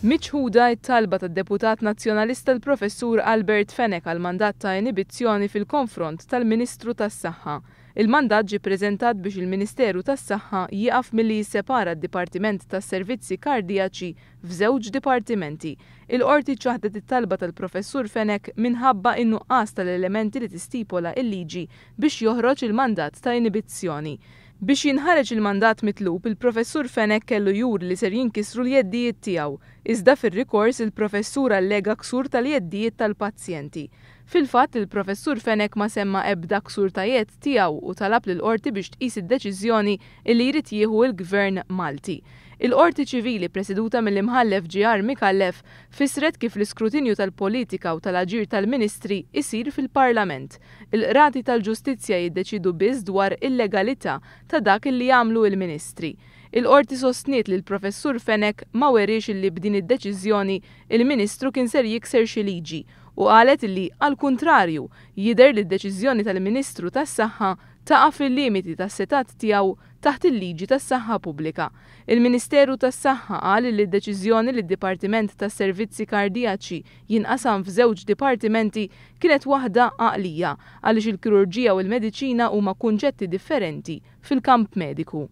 Miċħuda t-talba tad-deputat Nazzjonalista l-Professur Albert Fenech għal mandat ta' inibizzjoni fil-konfront tal-Ministru tas-Saħħa. Il-mandat ġie ppreżentat biex il-Ministeru tas-Saħħa jieqaf milli jissepara d-Dipartiment tas-Servizzi Kardijaċi f'żewġ dipartimenti. Il-Qorti ċaħdet it-talba tal-Professur Fenech minħabba in-nuqqas tal-elementi li tistipola l-liġi biex joħroġ il-mandat ta' inibizzjoni. Biex jinħareġ il-mandat mitlub, il-Professur Fenech kellu juri li ser jinkisru l-jeddijiet tiegħu. Iżda fir-rikors, il-Professur allega ksur tal-jeddijiet tal-pazjenti. Fil-fatt, il-Professur Fenech ma semma ebda ksur ta' jedd tiegħu u talab lill-Qorti biex tqis id-deċiżjoni illi jrid jieħu il-Gvern Malti. Il-Qorti Ċivili preseduta mill-Imħallef GR Micallef fissret kif l-iskrutinju tal-politika u tal-aġir tal-Ministri isir fil-Parlament. Il-Qrati tal-Ġustizzja jiddeċiedu biss dwar il-legalità ta' dak illi jagħmlu il-Ministri. Il-Qorti sostniet li l-Professur Fenech ma weriex illi b'din id-deċiżjoni il-Ministru kien ser jikser xi liġi u qalet illi għall-kuntrarju jidher li d-deċiżjoni tal-Ministru tas-Saħħa taqa' fil-limiti tas-setgħat tiegħu taħt il-liġi tas-saħħa pubblika. Il-Ministeru tas-Saħħa qal illi d-deċiżjoni li d-Dipartiment tas-Servizzi Kardijaċi jinqasam f'żewġ dipartimenti kienet waħda għaqlija għaliex il-kirurġija u l-mediċina huma kunċetti differenti fil-kamp mediku.